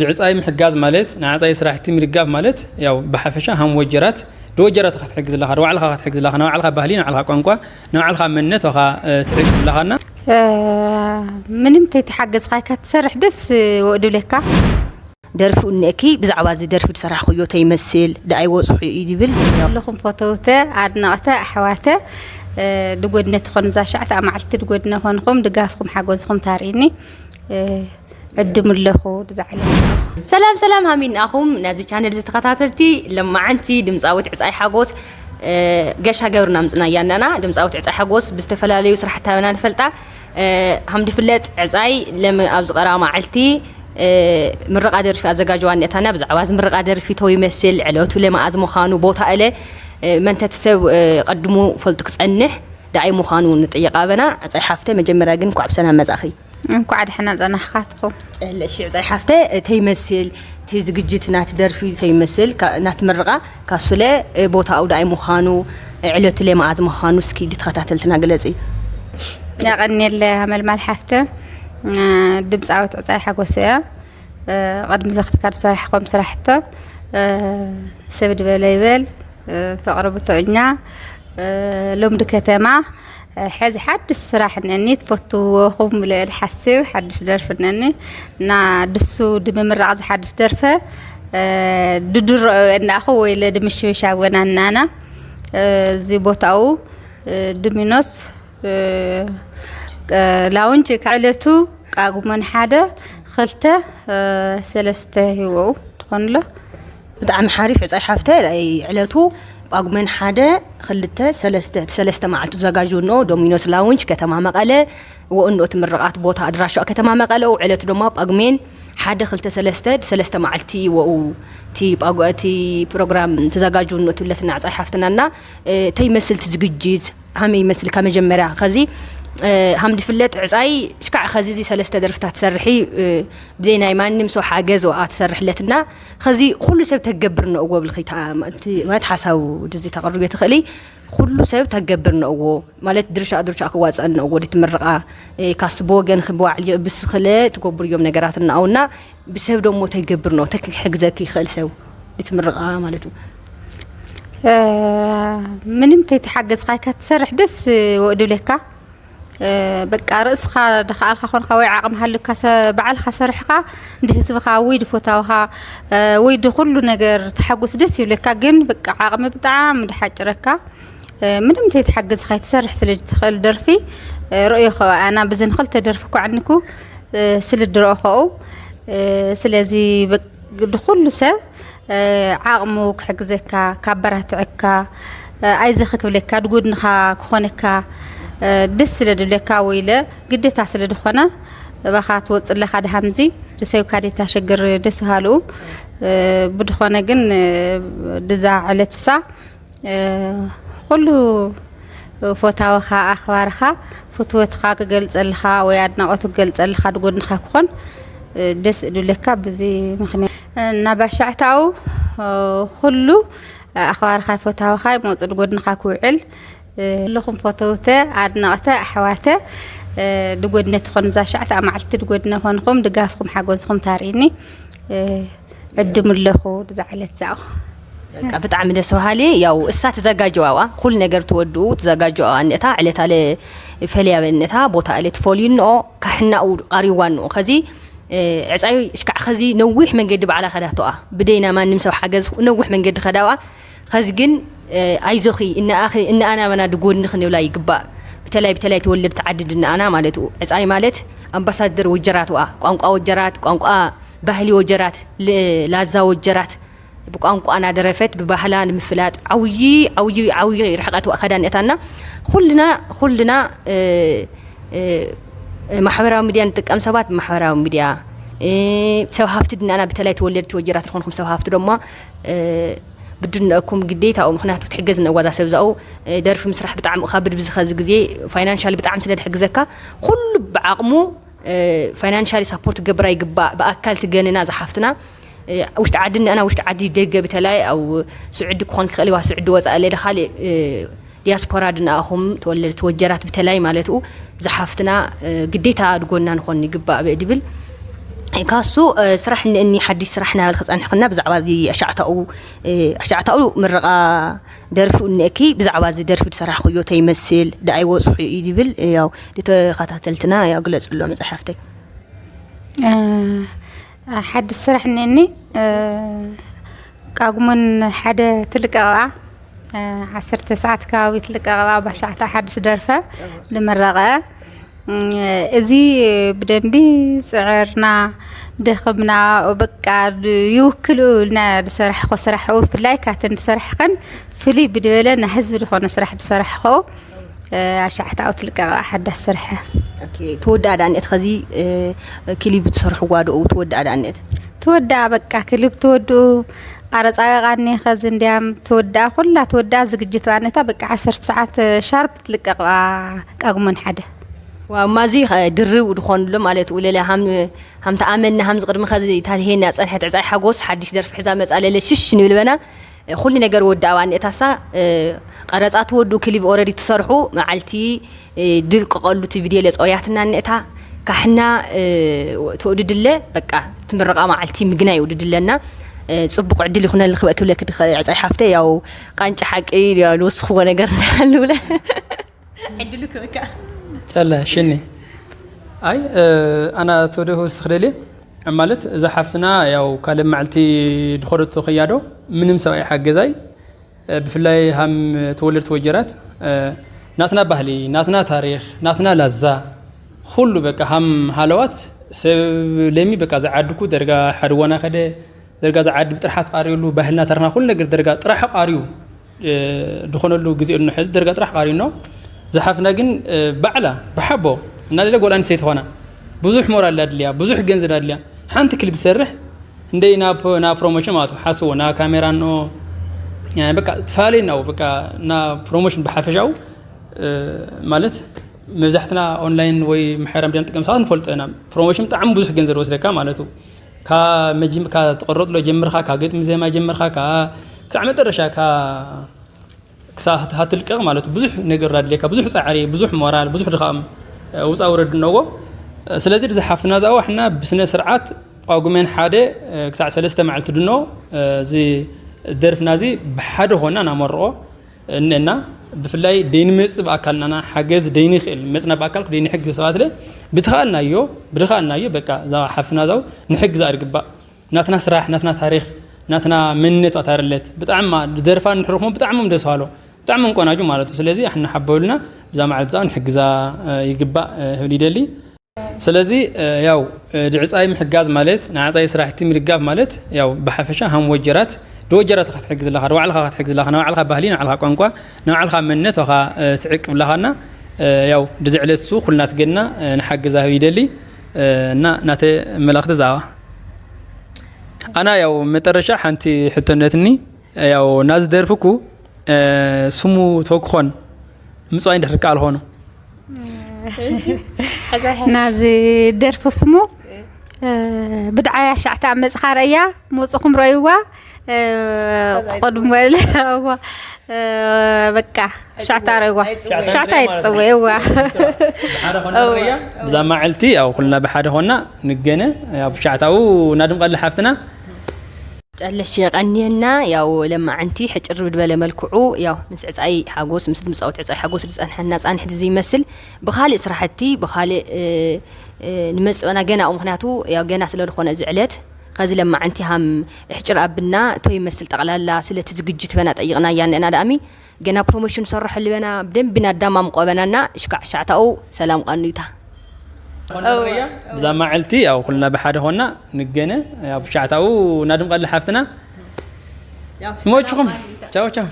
ድዕጻይ ምሕጋዝ ማለት ንዓጻይ ስራሕቲ ምድጋፍ ማለት ያው ብሓፈሻ ሃም ወጀራት ድወጀራት ኢኻ ትሕግዝ ኣለኻ፣ ንባዕልኻ ኢኻ ትሕግዝ ኣለኻ፣ ንባዕልኻ ባህሊ፣ ንባዕልኻ ቋንቋ፣ ንባዕልኻ መንነት ኢኻ ትሕግዝ ኣለኻና። ምንም ተይተሓገዝካ ኢካ ትሰርሕ ደስ ወእድብለካ። ደርፊ እኒአኪ ብዛዕባ እዚ ደርፊ ዝሰራሕኩዮ ተይመስል ደኣይ ወፅሑ እዩ ይብል። ኣለኹም ፈተውተ ኣድነቕተ ኣሕዋተ ድጎድነ ትኾን እዛ ሻዕቲ ኣብ መዓልቲ ድጎድነ ኮንኹም ድጋፍኩም ሓጎዝኹም ታሪኒ ዕድም ኣለኹ ድዛዕለ ሰላም ሰላም ሃሚናኹም ነዚ ቻነል ዝተኸታተልቲ ለማዓንቲ ድምፃዊት ዕፃይ ሓጎስ ገሻ ገብርና ምፅናያ ኣለና። ድምፃዊት ዕፃይ ሓጎስ ብዝተፈላለዩ ስራሕታና ንፈልጣ። ሃም ድፍለጥ ዕፃይ ለሚ ኣብዚ ቀረባ መዓልቲ ምርቓ ደርፊ ኣዘጋጅዋ እኒኣታና። ብዛዕባ እዚ ምርቓ ደርፊ ተው ይመስል ዕለቱ ለመኣዝ ምዃኑ ቦታ እለ መንተቲ ሰብ ቀድሙ ፈልጡ ክፀንሕ ደኣይ ምዃኑ ንጥይቕ ኣበና። ዕፃይ ሓፍተ መጀመርያ ግን እንኳዕ ብሰላም መፃእኺ። እንኳዕ ደሕና ፀናሕኻትኩም። እሺ ዕፃይ ሓፍተ ተይመስል እቲ ዝግጅት ናቲ ደርፊ ተይመስል ናቲ ምርቓ ካሱለ ቦታኡ ደኣይ ምዃኑ ዕለቱ ለመኣዝ ምዃኑ እስኪ ድተኸታተልትና ግለፂ። ያቐኒየለ መልማል ሓፍተ ድምፃዊት ዕፃይ ሓጎስ እያ። ቅድሚ ዘኽትካድ ሰራሕኮም ስራሕቶ ሰብ ድበለ ይበል ፍቕሪ ብቶእኛ ሎምዲ ከተማ ሕዚ ሓድሽ ስራሕ እነኒ ትፈትዎ ኹም ብለ ድሓስብ ሓድሽ ደርፊ እነኒ እና ድሱ ድምምራቕ እዚ ሓድሽ ደርፈ ድድረኦ እናኹ ወይለ ድምሽብሻ ወናናና እዚ ቦታኡ ድሚኖስ ላውንጅ ካብ ዕለቱ ቃጉመን ሓደ ክልተ ሰለስተ ይወኡ ትኾንሎ። ብጣዕሚ ሓሪፍ ዕፃይ ሓፍተ ዕለቱ ጳጉሜን ሓደ ክልተ ሰለስተ ሰለስተ መዓልቱ ዘጋጅ እንኦ ዶሚኖስ ላውንጅ ከተማ መቐለ ወእንኦ እቲ ምርቓት ቦታ ኣድራሻ ከተማ መቐለ ዕለቱ ድማ ጳጉሜን ሓደ ክልተ ሰለስተ ሰለስተ መዓልቲ ወኡ እቲ ጳጉ እቲ ፕሮግራም ተዘጋጅ እንኦ ትብለትና ዕፃይ ሓፍትና እና ተይመስልቲ ዝግጅት ሃመይ ይመስልካ መጀመርያ ኸዚ ሃም ድፍለጥ ዕፃይ ሽካዕ ኸዚ እዚ ሰለስተ ደርፍታት ትሰርሒ ብዘይ ናይ ማንም ሰው ሓገዝ ወኣ ትሰርሕለትና ኸዚ ኩሉ ሰብ ተገብር ነእዎ ብልኺ ማለት ሓሳቡ ድዚ ተቕርብዮ ትኽእሊ ኩሉ ሰብ ተገብር ነእዎ ማለት ድርሻ ድርሻ ክዋፅእ ነእዎ ድትምርቓ ካስ ብወገን ክብዋዕል ብስኽለ ትገብር እዮም ነገራት እናኣውና ብሰብ ደሞ ተይገብር ነው ተክሕግዘክ ይኽእል ሰብ ድትምርቓ ማለት እዩ። ምንም ተይተሓገዝካ ኢካ ትሰርሕ ደስ ወእድብለካ በቃ ርእስኻ ድኸኣልካ ኮንካ ወይ ዓቕሚ ሃልካ በዓልካ ሰርሕካ ንድህዝብኻ ወይ ድፎታውኻ ወይ ድኩሉ ነገር ተሓጉስ ደስ ይብለካ። ግን በቃ ዓቕሚ ብጣዕሚ ድሓጭረካ ምንም ተይተሓገዝካ ይትሰርሕ ስለ ትኽእል ደርፊ ርእዮ ከ ኣና ብዘን ክልተ ደርፊ ኳዕንኩ ስለ ድረእኸኡ ስለዚ ድኩሉ ሰብ ዓቕሙ ክሕግዘካ ካበራትዐካ ኣይዘኺ ክብለካ ድጎድንኻ ክኾነካ ደስ ስለ ድብለካ ወይለ ግዴታ ስለ ድኾነ እባኻ ትወፅእ ኣለኻ ድሃምዚ ድሰብካ ዴታ ሽግር ደስ ሃልኡ ብድኾነ ግን ድዛ ዕለትሳ ኩሉ ፎታውኻ ኣኽባርኻ ፍትወትኻ ክገልፀልኻ ወይ ኣድናቆቱ ክገልፀልኻ ድጎድንኻ ክኾን ደስ እዱለካ ብዚ ምክንያት እናባሻዕታኡ ኩሉ ኣኽባርኻ ፎታውኻ ይመፁ ድጎድንኻ ክውዕል ኩልኹም ፈተውተ ኣድነቕተ ኣሕዋተ ድጎድነ ትኾን እዛ ሻዕቲ ኣብ መዓልቲ ድጎድነ ኮንኹም ድጋፍኩም ሓጎዝኹም ታሪኒ ዕድም ኣለኹ ድዛ ዕለት ዛኡ በቃ ብጣዕሚ ደስ በሃሊ ያው እሳ ተዘጋጀዋዋ ኩሉ ነገር ትወድኡ ተዘጋጀዋዋ እነታ ዕለታ ለ ፈልያ እነታ ቦታ እለ ትፈልዩ እንኦ ካሕናኡ ቀሪዋ እንኦ ከዚ ዕፃይ እሽካዕ ከዚ ነዊሕ መንገዲ ባዕላ ከዳተዋ ብደይና ማንም ሰብ ሓገዝ ነዊሕ መንገዲ ከዳዋ ኸዚ ግን ኣይዞኺ እነኣናበና ድጎኒ ክንብላ ይግባእ ብተላይ ብተላይ ተወለድቲ ዓዲ ድነኣና ማለት እዩ ዕፃይ ማለት ኣምባሳደር ወጀራት ዋ ቋንቋ ወጀራት ቋንቋ ባህሊ ወጀራት ላዛ ወጀራት ብቋንቋ ናደረፈት ብባህላ ንምፍላጥ ዓውዪ ዓውዪ ዓውዪ ርሕቀት ዋ ከዳን እታና ኩልና ኩልና ማሕበራዊ ሚድያ ንጥቀም ሰባት ብማሕበራዊ ሚድያ ሰብ ሃፍቲ ድናና ብተለይ ተወለድቲ ወጀራት ዝኾንኩም ሰብ ሃፍቲ ደሞ ብድነኩም ግዴታኡ ምክንያቱ ትሕገዝ ነዋዛ ሰብ ዛኡ ደርፊ ምስራሕ ብጣዕሚ ካብ ብድብዚ ከዚ ግዜ ፋይናንሻል ብጣዕሚ ስለ ድሕግዘካ ኩሉ ብዓቕሙ ፋይናንሻሊ ሳፖርት ገብራ ይግባእ ብኣካል ትገንና ዝሓፍትና ውሽጢ ዓዲ እኒኣና ውሽጢ ዓዲ ደገ ብተለይ ኣብ ስዑዲ ክኾን ክኽእል ዋ ስዑዲ ወፃእ ለደ ካልእ ዲያስፖራ ድንኣኹም ተወለድቲ ወጀራት ብተለይ ማለት ኡ ዝሓፍትና ግዴታ ድጎና ንኾን ይግባእ ብእ ድብል ካሱ፣ እ፣ ስራሕ እኒአኒ፣ ሓድሽ ስራሕ እናበልኪ ጸኒሕክና፣ ብዛዕባ እዚ ኣሻዕታኡ፣ እ፣ ኣሻዕታኡ ምረቓ ደርፊ እኒአኪ፣ ብዛዕባ እዚ ደርፊ ዝሰራሕክዮ ተይመስል፣ ደኣይ ወጽሑ እዩ ዝብል፣ ያው፣ ንተኸታተልትና፣ ያው፣ ግለጽሎም፣ ጸሓፍተይ። እ፣ ሓድሽ ስራሕ እኒአኒ፣ እ፣ ቃጉመን ሓደ ትልቀቕ፣ እ፣ ዓሰርተ ሰዓት ከባቢ ትልቀቕ፣ ባሻዕታ ሓድሽ ደርፈ ዝምረቐ። እ፣ እዚ ብደንቢ ጽዕርና፣ ደኽምና፣ በቃ፣ ይውክሉ ኢልና ዝሰራሕኮ ስራሕ፣ ብፍላይ ካተን ዝሰራሕኸን ፍልይ ብድበለ ናይ ህዝቢ ዝኾነ ስራሕ ዝሰራሕኮ፣ እ፣ ኣሻዕታኡ ትልቀቕ ሓዳስ ስርሐ። ኦኬ፣ ተወዳኣ ዳኣ እኒአት ኸዚ፣ እ፣ ክሊብ ትሰርሕዋ ዶ ተወዳኣ ዳኣ እኒአት? ተወዳኣ፣ በቃ፣ ክሊብ ተወድኡ፣ ቀረጻ የቓኒ ኸዚ እንዲያም ተወዳኣ፣ ኩላ ተወዳኣ ዝግጅት ባነታ፣ በቃ፣ ዓሰርተ ሰዓት ሻርፕ ትልቀቕ ቃጉመን ሓደ። ዋው፣ ማዚ ኸ ድርብ ድኾንሉ ማለት እዩ። ለለ ሃም፣ ሃም ተኣመና፣ ሃም ዝቕድሚ ኸዚ ታትሄና ጸንሐት ዕጻይ ሓጎስ ሓድሽ ደርፊ ሒዛ መጻ ለለ ሽሽ ንብል በና። ኩሉ ነገር ወዳእዋ እኒአታሳ፣ እ፣ ቀረጻ ትወዱ ክሊብ ኦረዲ ትሰርሑ መዓልቲ፣ እ፣ ድልቅቐሉ እቲ ቪድዮ ለጸውያትና እኒአታ ካሕና፣ እ፣ ትወድድለ በቃ ትምረቓ መዓልቲ ምግናይ ይውድድለና። እ፣ ጽቡቕ ዕድል ይኹነልኺ ክብለኪ ድኸ ዕጻይ ሓፍተይ፣ ያው ቃንጫ ሓቂ፣ ያው ልወስኽዎ ነገር እንዳሃልውለ። ዕድሉ ክበካ። ጨለ ሽኒ። ኣይ፣ እ፣ ኣና ተወደ ክውስኽ ደልየ። ማለት፣ እዛ ሓፍትና ያው ካልእ መዓልቲ ድኸደቶ ከያዶ ምንም ሰብ ኣይሓገዛይ። እ፣ ብፍላይ ሃም ተወለድቲ ወጀራት፣ እ፣ ናትና ባህሊ፣ ናትና ታሪኽ፣ ናትና ላዛ፣ ኩሉ በቃ ሃም ሃለዋት ሰብ ለሚ በቃ ዝዓድኩ ደርጋ ሓድዋና ከደ፣ ደርጋ ዝዓዲ ብጥርሓት ቃርዩሉ፣ ባህልና፣ ታሪኽና፣ ኩሉ ነገር ደርጋ ጥራሕ ቃርዩ፣ እ፣ ድኾነሉ ግዜ እኖ ሐዚ ደርጋ ጥራሕ ቃርዩ እኖ። ዝሓፍትና ግን፣ እ፣ ባዕላ ብሓቦ እናደለ ጓል ኣንስተይቲ ኾና ብዙሕ ሞራል ኣድልያ፣ ብዙሕ ገንዘብ ኣድልያ። ሓንቲ ክሊፕ ትሰርሕ እንደይ ና ፕ-፣ ና ፕሮሞሽን ማለት ነው። ሓስቦ ና ካሜራ ኖ፣ እ፣ በቃ ትፋለይ ናው በቃ ና ፕሮሞሽን ብሓፈሻው፣ እ፣ ማለት መብዛሕትና ኦንላይን ወይ ማሕበራዊ ሚድያ ንጥቀም ሰባት ንፈልጦ ኢና። ፕሮሞሽን ብጣዕሚ ብዙሕ ገንዘብ ወስደካ ማለት እዩ። ካብ መጅም-፣ ካብ ትቕረጽሎ ጀምርካ፣ ካብ ግጥሚ ዜማ ጀምርካ፣ ካብ ክሳዕ መጨረሻ፣ ካብ ክሳዕ ሃት-፣ ሃትልቀቕ ማለት ብዙሕ ነገር ኣድልየካ፣ ብዙሕ ጻዕሪ፣ ብዙሕ ሞራል፣ ብዙሕ ድኻም፣ እ፣ ውጻ ውረድ እነዎ። ስለዚ እዚ ሓፍትና እዛ ዋሕና ብስነ ስርዓት ጳጉሜን ሓደ፣ እ፣ ክሳዕ ሰለስተ መዓልቲ ድኖ፣ እ፣ እዚ ደርፍና እዚ ብሓደ ኾና ናመርኦ። እነና ብፍላይ ደይንመጽእ ብኣካልናና ሓገዝ ደይንኽእል መጽና ብኣካል ደይንሕግዝ ሰባት ለ ብትኸኣልናዮ ብድኸኣልናዮ በቃ እዛ ሓፍትና ዛው ንሕግዛ ድግባእ። ናትና ስራሕ፣ ናትና ታሪኽ፣ ናትና መንነት ኣታርለት ብጣዕሚ ዝደርፋ ንሕርኹም ብጣዕሚ ደስ ባሎ ብጣዕሚ ቆናጁ ማለት እዩ። ስለዚ ኣሕና ሓበሉና ብዛ መዓልቲ ዛው ንሕግዛ፣ እ፣ ይግባእ፣ እ፣ ህብል ይደሊ። ስለዚ፣ እ፣ ያው፣ እ፣ ድዕጻይ ምሕጋዝ ማለት፣ ንዓጻይ ስራሕቲ ምድጋፍ ማለት፣ ያው፣ ብሓፈሻ ሃም ወጀራት፣ ድወጀራት ኢኻ ትሕግዝ ኣለኻ፣ ንባዕልኻ ኢኻ ትሕግዝ ኣለኻ፣ ንባዕልኻ ባህሊ፣ ንባዕልኻ ቋንቋ፣ ንባዕልኻ መንነት ኢኻ፣ እ፣ ትዕቅብ ኣለኻና፣ እ፣ ያው፣ ድዚ ዕለት እሱ ኩልና ትገና፣ እ፣ ንሓግዝ ኣህብ ይደሊ፣ እ፣ እና ናተ መልእኽቲ ዛባ። ኣና ያው መጠረሻ ሓንቲ ሕቶ ነትኒ፣ ያው ናዚ ደርፍኩ፣ እ፣ ስሙ ተወክኾን ምጽዋይ እንድሕር ከኣል ኾኑ። ናዚ ደርፊ ስሙ፣ እ፣ ብድዓያ ሻዕታ መጽኻ ረእያ፣ መጽኹም ረእይዋ፣ እ፣ ክቐድም በለ፣ እዋ፣ እ፣ በቃ፣ ሻዕታ ረእይዋ። ሻዕታ ሻዕታ ይጽወ፣ እዋ። ሓደ ኾና እዋ። ረእያ፣ ብዛ መዓልቲ፣ ያው፣ ኩልና ብሓደ ኾና ንገነ፣ ያው፣ ብሻዕታኡ እናድምቐላ ሓፍትና። ጠለሽ የቐንየና። ያው ለማዓንቲ ሕጭር ብድበለ መልክዑ ያው ምስ ዕጻይ ሓጎስ፣ ምስ ድምጻዊት ዕጻይ ሓጎስ ዝጸንሐና ጻንሕቲ ዘይመስል ብኻልእ ስራሕቲ፣ ብኻልእ፣ እ፣ እ፣ ንመጽኦና ገና፣ ምኽንያቱ ያው ገና ስለ ዝኾነ እዚ ዕለት ኸዚ ለማዓንቲ ሃም ሕጭር ኣብና እቶ ይመስል ጠቕላላ ስለቲ ዝግጅት በና ጠይቕና እያ ነና ዳኣሚ ገና ፕሮሞሽን ሰርሐሉ በና ብደንቢ ናዳማምቆ በናና ሽካዕ ሻዕታኡ ሰላም ቃኑይታ። ብዛ መዓልቲ ያው ኩልና ብሓደ ኾና ንገነ ያው ብሻዕታኡ እናድምቐላ ሓፍትና። ያው ይመችኹም። ቻው ቻው።